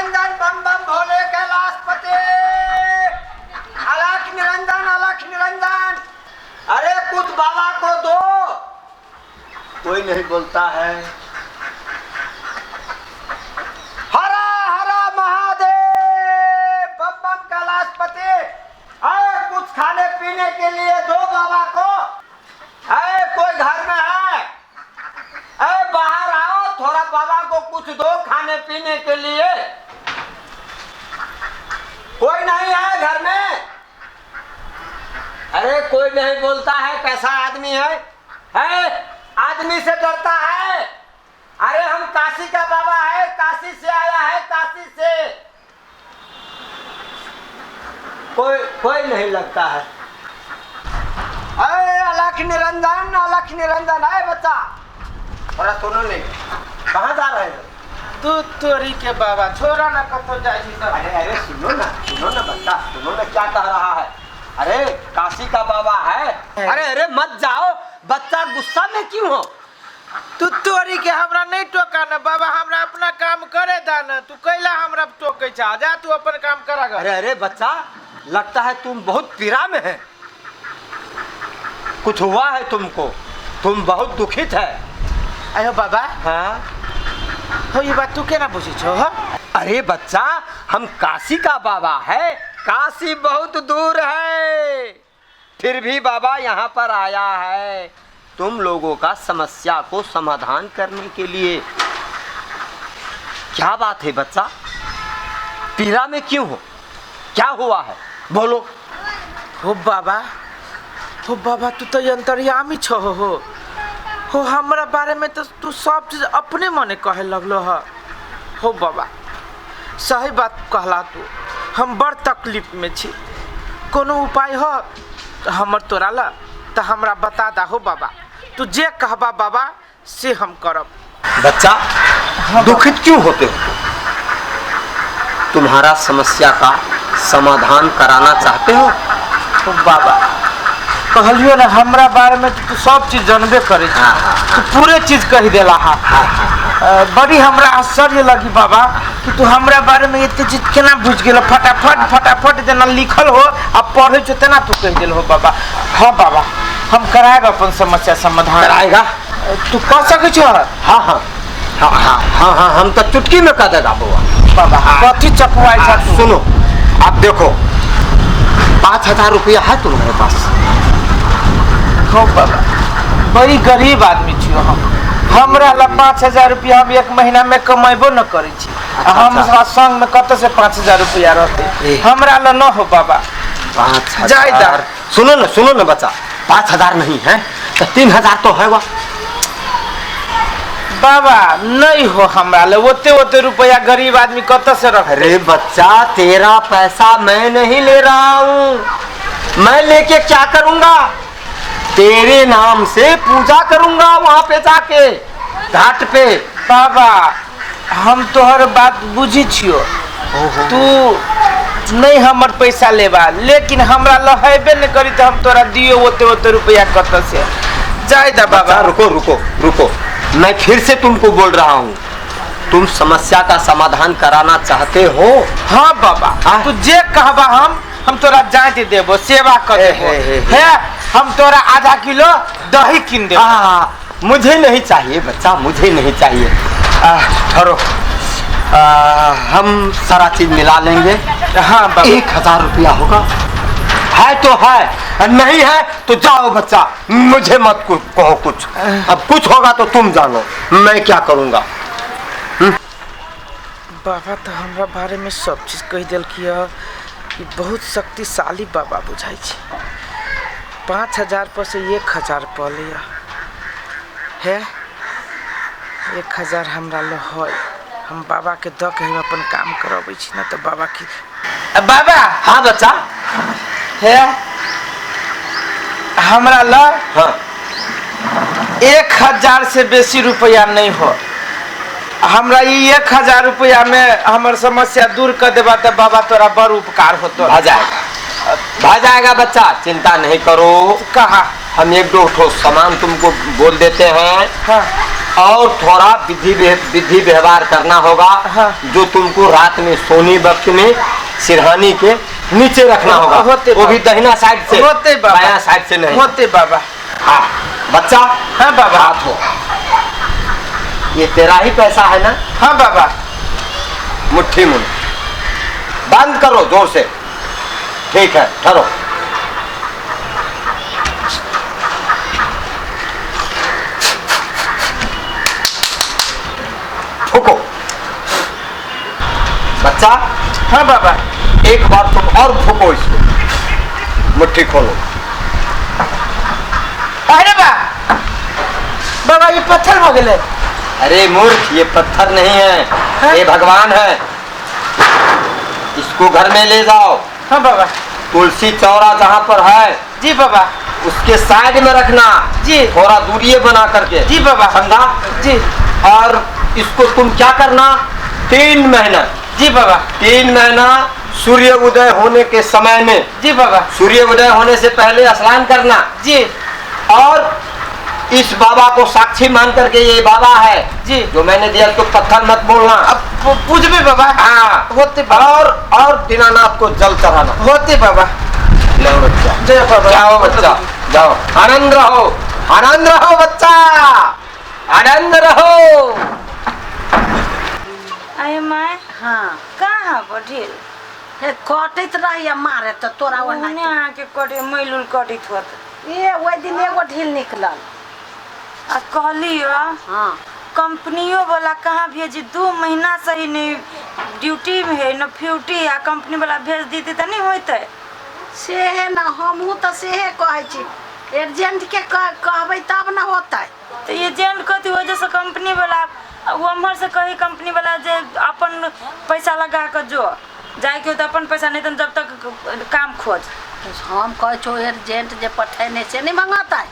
निरंजन, बम बम भोले कैलाशपति, अलख निरंजन, अलख निरंजन। अरे कुछ बाबा को दो। कोई नहीं बोलता है। हरा हरा महादेव, बम बम कैलाशपति। अरे कुछ खाने पीने के लिए दो बाबा को। अरे कोई घर में है? अरे बाहर आओ, थोड़ा बाबा को कुछ दो खाने पीने के लिए। कोई नहीं है घर में? अरे कोई नहीं बोलता है, कैसा आदमी है? है आदमी से डरता है। अरे हम काशी का बाबा है, काशी से आया है, काशी से। कोई कोई नहीं लगता है। अरे अलख निरंजन, अलख निरंजन। अरे बच्चा थोड़ा सुनो नहीं, कहाँ जा रहे हो? तू तोरी के बाबा छोरा ना कतो जाइ छी सब। अरे अरे सुनो ना, सुनो ना बच्चा, सुनो ना क्या कह रहा है। अरे काशी का बाबा है। अरे अरे मत जाओ बच्चा, गुस्सा में क्यों हो? तू तोरी के हमरा नहीं टोका ना बाबा, हमरा अपना काम करे दा ना, तू कैला हमरा टोकै छा, जा तू अपन काम करा ग। अरे अरे बच्चा, लगता है तुम बहुत पीड़ा में है, कुछ हुआ है तुमको, तुम बहुत दुखित है। अयो बाबा। हाँ हो ये बात तू केना बुझै छौ हो? अरे बच्चा, हम काशी का बाबा है, काशी बहुत दूर है, फिर भी बाबा यहाँ पर आया है तुम लोगों का समस्या को समाधान करने के लिए। क्या बात है बच्चा, पीड़ा में क्यों हो? क्या हुआ है बोलो। हो बाबा, हो बाबा, तू तो अंतर्यामी छो हो। हो हमरा बारे में तो तू सब चीज अपने मने कहे लगलो ह। हो बाबा सही बात कहला तू, हम बड़ तकलीफ में छी, कोनो उपाय हो हमर तोरा ला तो हमरा बता दा हो बाबा, तू जे कहबा बाबा से हम करब। बच्चा दुखित क्यों होते हो? तुम्हारा समस्या का समाधान कराना चाहते हो? हो बाबा कहलियो ना हमरा बारे में तो तू सब चीज जानबे करे छी, तू पूरे चीज कही देला हा। बड़ी हमरा आश्चर्य लगी बाबा कि तू हमरा बारे में एते चीज केना बुझ गेल, फटाफट फटाफट जेना लिखल हो आ पढ़े छो तेना तू कहि देल हो बाबा। हाँ बाबा हम कराएब अपन समस्या समाधान। कराएगा? तू कह सकै छो? हाँ हाँ हाँ हाँ हाँ हाँ, हम तो चुटकी में कह देगा बउआ। बाबा कथी चकुआइ छा तू? सुनो अब देखो, 5000 रुपया है तुम्हारे पास? हो बाबा बड़ी गरीब आदमी छियो हम, हमरा ला 5000 रुपया हम एक महीना में कमेबो न करै छी, हमरा संग में कतौ से 5000 रुपया रहते, हमरा ला न हो बाबा। 5000? सुनो ना, सुनो ना बच्चा, 5000 नहीं है तो 3000 तो है। वह बाबा नहीं हो हमरा ला ओते ओते रुपया, गरीब आदमी कतौ से रख। अरे बच्चा तेरा पैसा मैं नहीं ले रहा हूँ, मैं लेके क्या करूँगा? तेरे नाम से पूजा करूंगा वहां पे जाके घाट पे। बाबा हम तोहर बात बुझी छियो, तू नहीं हमर पैसा लेबा, लेकिन हमरा लहेबे न करी तो हम तोरा दियो ओते ओते रुपया कत से। जाय दा बाबा। रुको रुको रुको, मैं फिर से तुमको बोल रहा हूँ, तुम समस्या का समाधान कराना चाहते हो? हाँ बाबा तू जे कहबा हम तोरा जांच देबो, सेवा कर देबो, है हम तोरा आधा किलो दही किन देबो। मुझे नहीं चाहिए बच्चा, मुझे नहीं चाहिए। ठहरो, हम सारा चीज मिला लेंगे। हाँ बाबा। 1000 रुपया होगा, है तो है, नहीं है तो जाओ बच्चा, मुझे मत कहो कुछ। अब कुछ होगा तो तुम जानो, मैं क्या करूँगा। बाबा तो हमरा बारे में सब चीज कह दिल कि बहुत शक्तिशाली बाबा बुझाई छे। 5000 पर से 1000 पा लिया है, 1000 हमरा लो है, हम बाबा के the के हम अपन काम करबै छी ना तो बाबा की। बाबा। हाँ बच्चा। है हमरा ला हाँ 1000 से बेसी रुपया नहीं हो, हमरा 1000 रुपया में हमर समस्या दूर कर देबा तो बाबा तोरा बड़ उपकार होतो। भा जाएगा, भा जाएगा बच्चा, चिंता नहीं करो। कहा हम एक दो ठो सामान तुमको बोल देते हैं। हाँ। और थोड़ा विधि विधि व्यवहार करना होगा। हाँ। जो तुमको रात में सोने वक्त में सिरहानी के नीचे रखना होगा। होते वो भी दहिना साइड से, होते बाबा। बायां साइड से नहीं। होते बाबा। हाँ बच्चा। हाँ बाबा। हाथ हो, ये तेरा ही पैसा है ना? हाँ बाबा। मुट्ठी मुन बंद करो जोर से। ठीक है, ठहरो। फूको बच्चा। हाँ बाबा। एक बार तुम और फूको इसको, मुट्ठी खोलो। अरे बा बाबा, ये पत्थर हो गए। अरे मूर्ख, ये पत्थर नहीं है। हाँ? ये भगवान है। इसको घर में ले जाओ। हाँ बाबा। तुलसी चौरा जहाँ पर है जी बाबा, उसके साइड में रखना जी। थोड़ा दूरी बना करके। जी बाबा। समझा? जी। और इसको तुम क्या करना, 3 महीना। जी बाबा। 3 महीना सूर्य उदय होने के समय में। जी बाबा। सूर्य उदय होने से पहले स्नान करना। जी। और इस बाबा को साक्षी मान करके, ये बाबा है जी जो मैंने दिया, इसको पत्थर मत बोलना। अब पूजबे बाबा। हाँ। होते बाबा। और दीनानाथ को जल चढ़ाना। होते बाबा। लो बच्चा, जय बाबा। जाओ बच्चा, जाओ। आनंद रहो, आनंद रहो बच्चा, आनंद रहो। अरे my. हाँ। कहाँ बढ़ेल हे कटैत रही मारे तो तोरा ओना ओने अहाँके कटे मैलुल कटैत होत। ए ओहि दिन एगो ढील निकलल। आ कहली हाँ। कंपनियों वाला कहाँ भेजी, 2 महीना से ही नहीं ड्यूटी में है न फ्यूटी, आ कंपनी वाला भेज दीते तऽ नहीं होते। सेहे न, हमहूँ तऽ सेहे कहै छी, एजेंट के कहबै तब न होतै। तऽ एजेंट कथी वजह से कंपनी वाला उम्हर से कही कंपनी वाला जे अपन पैसा लगा के जो जाए के तो अपन पैसा नहीं तो जब तक काम खोज। हम कहै छौ एजेंट जे पठेने से नहीं मंगतै।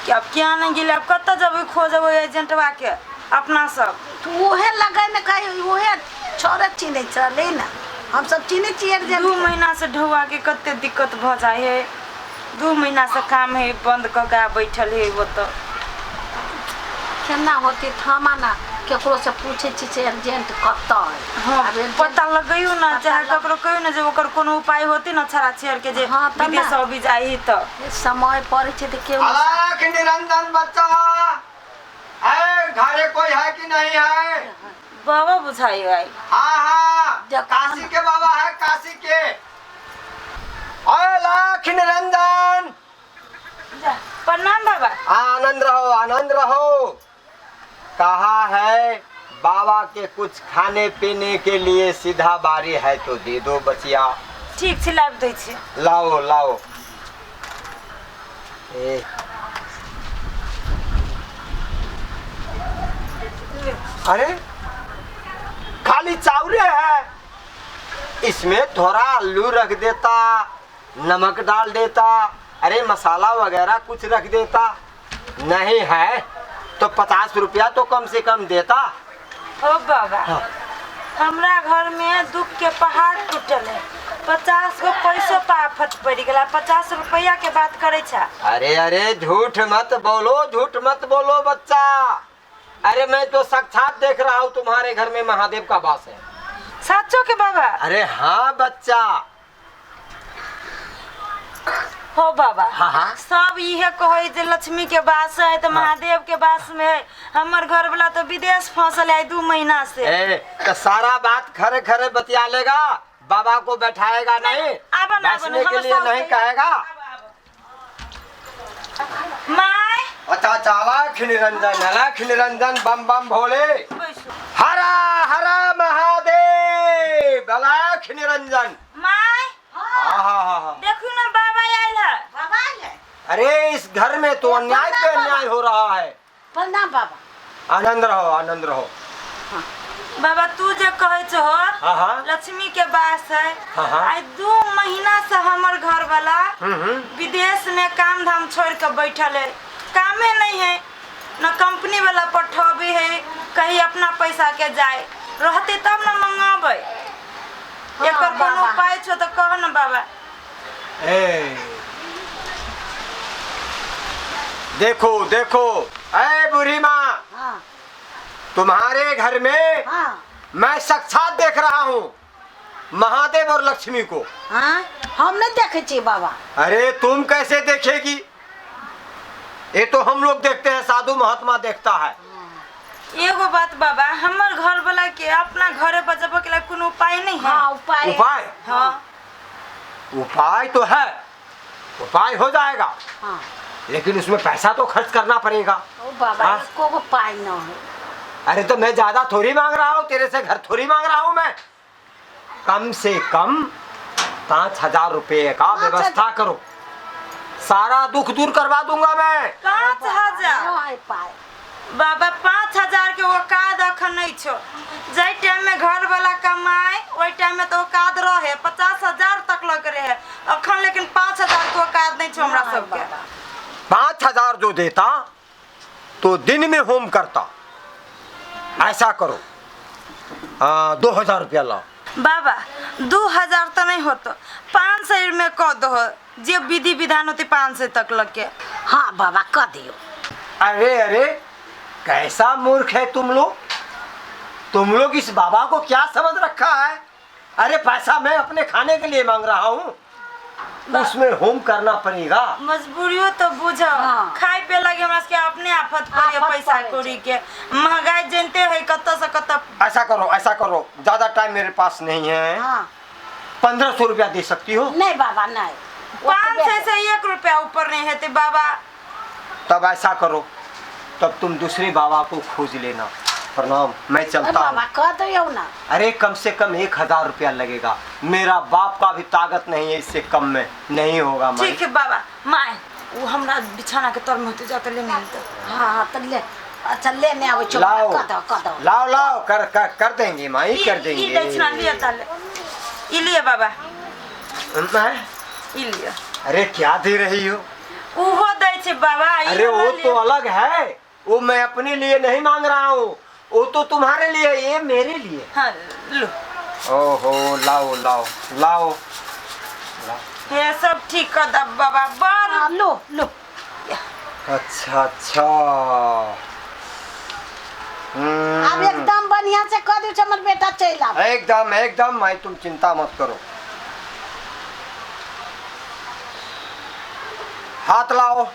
कि अब क्या नहीं गेलै, अब कतऽ जेबै खोजबै एजेंटवा के अपना सब। तो उहे लगै ने कही, उहे छोड़े चिन्है छलै ने, हम सब चिन्है छियै एजेंट। 2 महीना से ढौआ के कते दिक्कत भऽ जाइ है, 2 महीना से काम है बंद कऽ के बैठल है ओतऽ। केना होतै थमा ना, केकरो से पूछै छी से एजेंट कतऽ है। हाँ, पता लगैयो ना, चाहे ककरो कहियो ना जे ओकर कोनो उपाय होती ना छड़ा छेड़ के जे विदेश अभी जाइ तऽ समय पड़ै छै तऽ केओ। अलख निरंजन बच्चा, ऐ घरे कोई है कि नहीं है? बाबा बुझाई है। हाँ हाँ, काशी के बाबा है, काशी के। अलख निरंजन। प्रणाम बाबा। आनंद रहो, आनंद रहो। कहा है बाबा के कुछ खाने पीने के लिए सीधा बारी है तो दे दो बचिया। ठीक छै, लाबि दै छी। लाओ लाओ। ए। अरे खाली चावले है, इसमें थोड़ा आलू रख देता, नमक डाल देता, अरे मसाला वगैरह कुछ रख देता। नहीं है तो 50 रुपया तो कम से कम देता। ओ बाबा। हाँ। हमरा घर में दुख के पहाड़ टूटल है, 50 गो पैसो पर आफत पड़ गया, 50 रुपया के बात करे छा। अरे अरे झूठ मत बोलो, झूठ मत बोलो बच्चा। अरे मैं तो साक्षात देख रहा हूँ तुम्हारे घर में महादेव का वास है। सचो के बाबा? अरे हाँ बच्चा। हो बाबा। हाँ हाँ। सब इहे कहै जे लक्ष्मी के वास है तो महादेव के वास में है। हमर घर वाला तो विदेश फंसल है 2 महीना से। ए, तो सारा बात खरे खरे बतिया लेगा, बाबा को बैठाएगा नहीं, बैठने के लिए नहीं कहेगा। My. अच्छा अच्छा, अलख निरंजन, अलख निरंजन, बम बम भोले, हरा हरा महादेव, अलख निरंजन। My. हाँ हाँ हाँ। देखू ना बाबा आयल है। बाबा आयल है। अरे इस घर में तो अन्याय पे अन्याय हो रहा है। प्रणाम बाबा। आनंद रहो, आनंद रहो। हाँ। बाबा तू जे कहै छहो हाँ हाँ। लक्ष्मी के वास है। हाँ हाँ। आइ 2 महीना से हमर घर वाला विदेश में काम धाम छोड़ के बैठल है, कामे नहीं है न कंपनी वाला पठबे है, कहीं अपना पैसा के जाए रहते तब न मंगाबे। एकर कोनो उपाय छो तो कह न बाबा। ए देखो देखो, ए बूढ़ी माँ। हाँ। तुम्हारे घर में हाँ। मैं साक्षात देख रहा हूँ महादेव और लक्ष्मी को। हाँ, हम नहीं देखे छी बाबा। अरे तुम कैसे देखेगी, ये तो हम लोग देखते हैं, साधु महात्मा देखता है। एगो बात बाबा, हमर घर वाला के अपना घरे पर जब के कोनो उपाय नहीं है? हाँ, उपाय। उपाय? हाँ। उपाय तो है, उपाय हो जाएगा। हाँ। लेकिन उसमें पैसा तो खर्च करना पड़ेगा। ओ बाबा, हाँ? एको गो पाई न है। अरे तो मैं ज्यादा थोड़ी मांग रहा हूँ तेरे से, घर थोड़ी मांग रहा हूँ मैं। कम से कम 5000 रुपये का व्यवस्था करो, सारा दुख दूर करवा दूंगा मैं। 5000 बाबा? 5000 के औकात अखन नहीं छो। जाहि टाइम में घर वाला कमाए ओहि टाइम में तो औकात रहे, 50,000 तक लग रहे अखन, लेकिन 5000 के औकात नहीं छो हमरा सबके। 5000 जो देता तो दिन में होम करता। ऐसा करो, 2000 रुपया लाओ। बाबा 2000 तो नहीं होतो, 500 में कह दो, जे विधि विधान होते 500 तक लग के। हाँ बाबा कह दियो। अरे अरे कैसा मूर्ख है तुम लोग, तुम लोग इस बाबा को क्या समझ रखा है? अरे पैसा मैं अपने खाने के लिए मांग रहा हूँ, उसमें होम करना पड़ेगा। मजबूरियों तो बुझो। हाँ। खाए पे लगे हमरा सबके अपने आफत पड़े, पैसा कौड़ी के महंगाई जानते है कत से कत। ऐसा करो, ऐसा करो, ज्यादा टाइम मेरे पास नहीं है। हाँ। 1500 रुपया दे सकती हो? नहीं बाबा नहीं, 500 से 1 रुपया ऊपर नहीं है बाबा। तब ऐसा करो, तब तुम दूसरे बाबा को खोज लेना। प्रणाम, मैं चलता हूँ। कह दो ना। अरे कम से कम 1000 रुपया लगेगा, मेरा बाप का भी ताकत नहीं है, इससे कम में नहीं होगा। ठीक है बाबा। माए वो हमरा बिछाना के तर में होते जाते ले नहीं तो। हाँ हाँ तो ले, अच्छा लेने आवे चलो। लाओ कह दो, कह दो। लाओ लाओ, कर कर कर देंगे माई, कर देंगे। ई दक्षिणा लिया ताले, ई लिया बाबा, ई लिया। अरे क्या दे रही हो? उहो दै छे बाबा। अरे वो तो अलग है, वो मैं अपने लिए नहीं मांग रहा हूँ, वो तो तुम्हारे लिए, ये मेरे लिए। हाँ लो। ओहो लाओ लाओ लाओ, ये सब ठीक कर दब बाबा। हाँ, लो लो। अच्छा अच्छा, अब एकदम बढ़िया से कर दू, हमर बेटा चल आवे। एकदम एकदम माई, तुम चिंता मत करो। हाथ लाओ,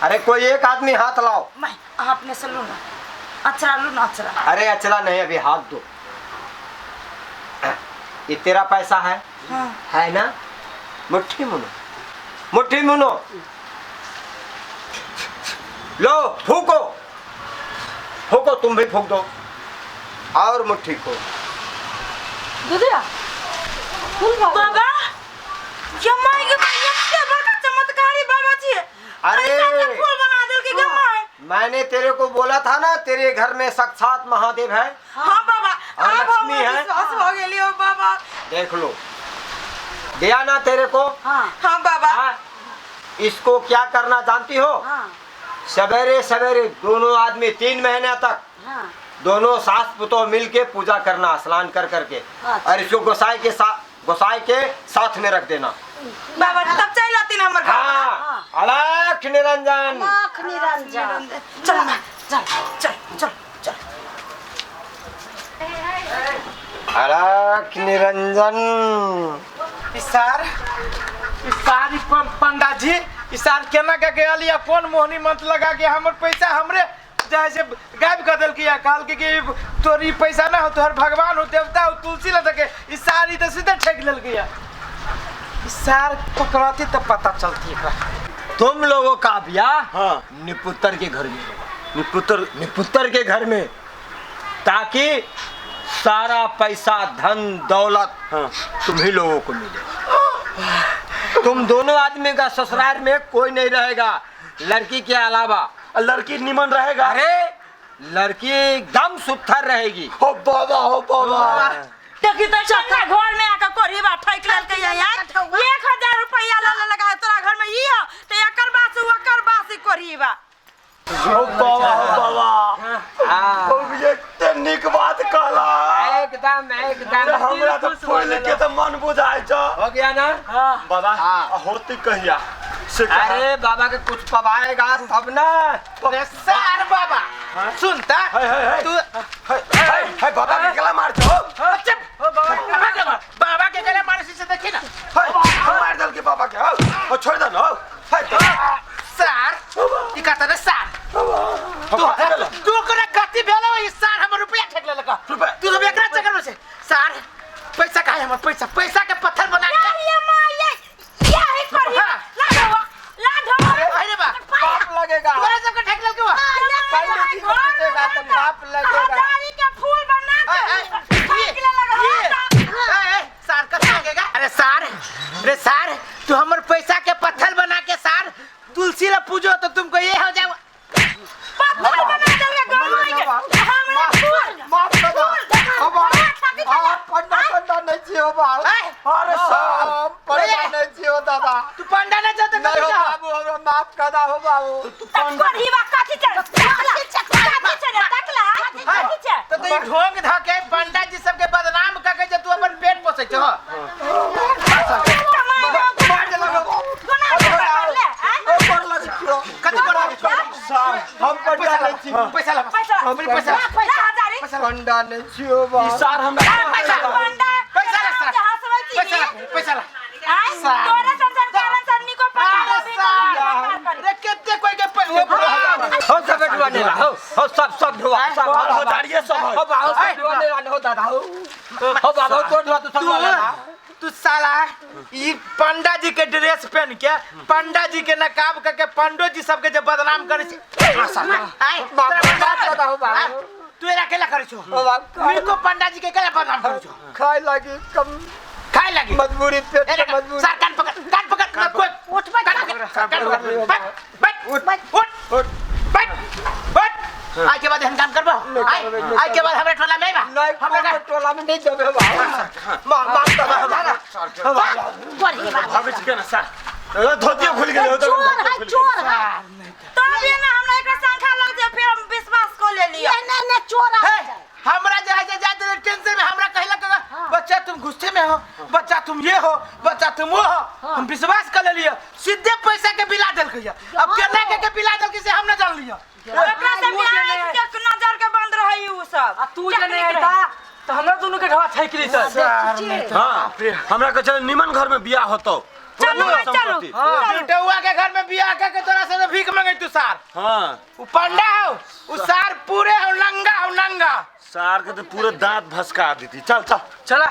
अरे कोई एक आदमी हाथ लाओ। मैं अपने से लू ना, अचरा लू ना, अचरा। अरे अचरा नहीं, अभी हाथ दो। ये तेरा पैसा है। हाँ। है ना? मुट्ठी मुनो, मुट्ठी मुनो, लो फूको फूको, तुम भी फूक दो और मुट्ठी को। बाबा ये माई के बड़का चमत्कारी बाबा जी। अरे फूल बना दिल के माई। मैंने तेरे को बोला था ना, तेरे घर में साक्षात महादेव है। हाँ बाबा, और लक्ष्मी है। विश्वास हो गेली हो बाबा। देख लो, दिया ना तेरे को। हाँ हाँ बाबा। हाँ, इसको क्या करना जानती हो? हाँ। सवेरे सवेरे दोनों आदमी 3 महीने तक हाँ। दोनों सास पुतोह मिल के पूजा करना, स्नान कर करके। अच्छा। और इसको गोसाई के साथ, गोसाई के साथ में रख देना बाबा। तब चल आती ना हमर घर। हाँ। अलख निरंजन, अलख निरंजन। चल मां, चल चल चल चल। अलख निरंजन। इसार इसारी पंडा जी, इसार केना के गेल या कौन मोहनी मंत्र लगा के हमर पैसा हमरे जैसे गायब कर देल किया। कहल के तोरी पैसा ना हो, तोहर भगवान हो, देवता हो, तुलसी लगा के इसारी तो सीधे ठेक लेल गया। इसार पकड़ाती तब पता चलती है। तुम लोगों का ब्याह हाँ। निपुत्तर के घर में होगा। निपुत्तर, निपुत्तर के घर में, ताकि सारा पैसा धन दौलत हाँ। तुम ही लोगों को मिले। तुम दोनों आदमी का ससुराल में कोई नहीं रहेगा लड़की के अलावा। लड़की निमन रहेगा? अरे लड़की एकदम सुथर रहेगी। हो बाबा, हो बाबा। देखी तो चन्ना घर में आके कोरीबा ठैक लेलकै यार। 1000 रुपया ल लगा तोरा घर में ई हो त एकर बास ओकर बास कोरीबा। हो बाबा, हो बाबा। हां ओ एते नीक बात कहला। एकदम एकदम। हमरा तो फूल के तो मन बुझाय छ। हो गया ना? हां बाबा। होती कहिया से? अरे बाबा के कुछ पवाएगा तब ना। अरे सर बाबा, सुन ता है, है, है। तू है है है बाबा के गला मार छो। चुप बाबा के मार, बाबा के गला मारे से देखी ना। है हम मार दल के बाबा के हो हो छोड़ दे न हो। है सार ई कहता रे सार तू तू ओकरा कथी भेलो ई सार हमर रुपया ठेक लेलक। रुपया? तू सब एकरा चक्कर में से सार पैसा काहे हमर पैसा पैसा के पत्थर बना के ये मां ये ये ही करी हाँ। ला ढोवा ला ढोवा अरे बा पाप लगेगा। तोरा सबके ठेक लेलक हुआ। पंडित जी को पूछेगा तो पाप लगेगा। हजारी के फूल बना के फेंक ले लगा ए, ए, सार कथी लगेगा? अरे सार रे सार तू हमर पैसा के पत्थर बना के सार तुलसी ला पूजो तो तुमको ये हो जाओ। पत्थर बना देलके गाँव के हमरा फूल माफ कर दो। अब आप पंडा पंडा नहीं छियो बाबू। ए, अरे सार हम पंडा नहीं छियो दादा। तू पंडा ना जाते नहीं हो बाबू, हमरा माफ कर दो हो बाबू। करी बा कथी चल टकला कथी चल टकला कथी चल। तो तू ढोंग धके पंडा जी सबके बदनाम करके जे तू अपन पेट पोसै छो। मार देलक बाबू। गुना कर ले ओ पर लग छियो। कथी पर लग छियो? सार हम पंडा नहीं छियो। पैसा ला पैसा हमरे पैसा ला हजारी पंडा नहीं छियो बाबू। ई सार हमरा पैसा पंडा पैसा ला सार। हंसबै छी पैसा ला पैसा ला आय सार। तोरे संसार कारण सन्नी को पंडा अरे सार रे केते कोई के हो सब बेटवा नहीं हो हो सब सब ढोआ सब हजारिये सब है। हो बाबू सब ढोआ नहीं हो दादा हो हो बाबू तो ढोआ तो सब तू साला ई पंडा जी के ड्रेस पहन के पंडा जी के नकाब करके पंडो जी सबके जे बदनाम करे छै। आय बाप बाप दादा हो बाबू। तू एरा केला करे छो? हो बाबू मेरे को पंडा जी के केला बदनाम करे छो? खाए लगी कम खाए लगी मजबूरी पेट एरा के मजबूरी। सार कान पकड़ कान पकड़ कोई उठ बैठ कान पकड़ कान पकड़ बैठ बैठ उठ उठ उठ बैठ बैठ। आज के बाद हम काम करबो। नहीं करबे, नहीं आज के बाद हमरा टोला में आइबा। नहीं हमरा कोनो टोला में नहीं जबे बाबू। मां माफ कर दो हो बाबू। करी बा भागे छी के ना सार धोतियो खुल गेल। चोर है चोर है। तब ये ना हमरा एकरा संख्या लग जाए फिर हम विश्वास को ले लियो। नहीं नहीं नहीं चोर हे, है। हमरा जे है जे जाते टेंशन में हमरा कहला कि बच्चा तुम गुस्से में हो, बच्चा तुम ये हो, बच्चा तुम वो हो। हम विश्वास कर लेलिए सीधे पैसा के बिला देलकै। अब केना के बिला देलकै से हम ना जान लियो। एकरा से बियाह के नजर के बंद रही उ सब। आ तू जे नहीं आता तो हमरा दोनों के ढवा छेक ली सर। हां हमरा के चल निमन घर में बियाह होतो। चलू भाई चलू। बेटौआ के घर में बियाह करके तोरा से भीख मांगे तू सार। हां उ पंडा हो उ सार पूरे हो नंगा हो नंगा। सार के तो पूरे दांत भसका देती। चल चल चला।